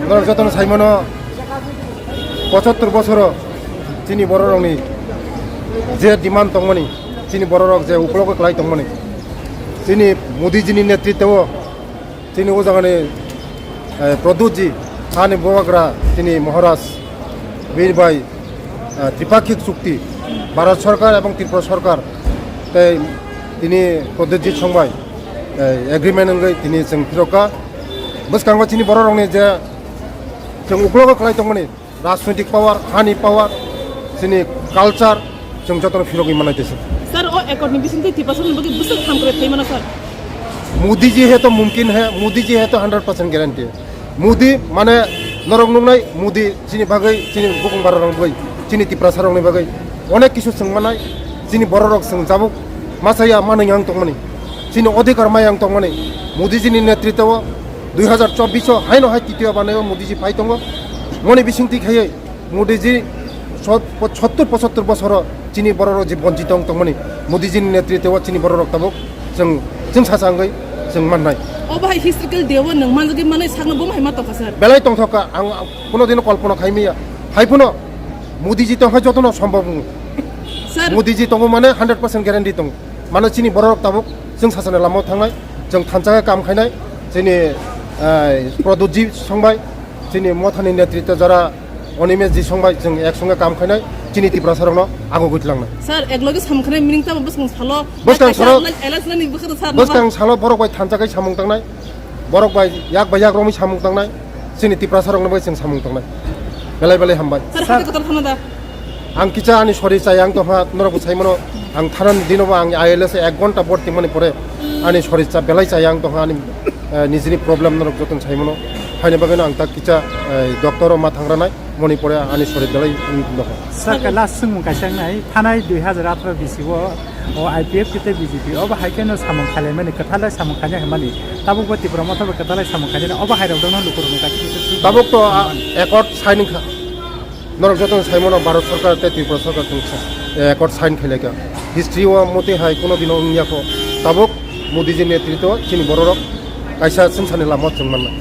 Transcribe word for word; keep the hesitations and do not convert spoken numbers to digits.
Norok jotono saimano, pochottor bosoro chini bororokni je demand tongmani, chini bororok je uklogo kwlai tongmani, chini Modiji ni netritwo chini o jagani, eh, Pradyutji, hani bubagra, chini Maharaj, bini bai, eh, tripakhik chukti, Bharat Sarkar ebong Tripura Sarkar, tei tini Pradyutji songbai, eh, agreement wngwi tini chwng phirokha. Bwskango chini bororokni je chwng uklogo kwlai tongmani, rajnoitik power, hani power, chini culture, chwng jotono phirogwi manai tesa. Sir, o accord ni bisingtwi Tiprasani bagwi bwswk hamkrai thai mano, sir? Modi ji hai to mumkin hai, Modi ji hai to hundred percent guarantee. Modi mane norok nuknai, Modi chini bagwi, chini bukung bararok bagwi, chini Tiprasarokni bagwi onek kisu chwng manai, chini bororok chwng jabuk masa ya manwi ang tongmani, chini odhikar mai ang tongmani, Modi jini netritwo dui hazar chobbish o haino hai titiyo banayo Modi ji phai tongo, moni bisingtwi khaiwi Modi ji sot-, sottur pochottor bosoro chini bororok je bonchito wng tongmani, Modi jini netritwo chini bororok tabuk chwng, chwng sacha wngwi chwng mannai. O bahai historical day o nwng manjagwi manwi sakno bo hai ma tongkha, sir? Belai tongthokha, ang kuno dino kolpona khaimaya. Hai phano Modi ji tongkha jotono sombhob wngo. Sir. Modi ji tongo mane hundred percent guarantee tongo. Mano chini bororok tabuk chwng sachani lamao thangnai, chwng thansa khe kam khainai, chini, eh, Pradyutji songbai, chini mothani netritwo jara Animesh ji songbai, chwng ek songe kam khainai, chini Tiprasarokno agugwi tlangnai. Sir, ek loge samung khainai meaning tamo bwskang salo. Bwskang salo, alliance nani bwkhano sir bwskang salo borok bai thansa khe samung tangnai. Borok bai yak bai yak romwi samung tangnai, chini Tiprasarokno bai chwng samung tangnai. Belai belai hambai. Sir, hati kotor thano da. Ang kicha ani sori chayang tongha, norok bo saimano, ang thanani dinobo ang I L S ek gonta bor tingmani pore ani sori cha belai chayang tongha, ani, eh, nijini problem norok joton saimano. Haini bagwino ang ta kicha, eh, doctor o ma thangranai, moni pore ani sori belai wng tongha. Sir, ke last swngmung kaisa wngnai, thanai dui hazar atharo bisi o, o I P F T tei B J P, obo hai kheno samung khailaimani, kwthalai samung khaina hinmani, tabukbo Tipra Motha bai kwthalai samung khainani, obo hai rok dongno lukurokno kaisa kisa swngmung. Tabuk to, ah, accord sign wngkha. Norok joto saimano Bharat Sarkar tei Tripura Sarkar chwng sa-, eh, accord sign khailaikha. History o motwi hai kuno dino wngya kho. Tabuk Modi ji netritwo chini bororok kaisa chwngsani lama chwng mannai.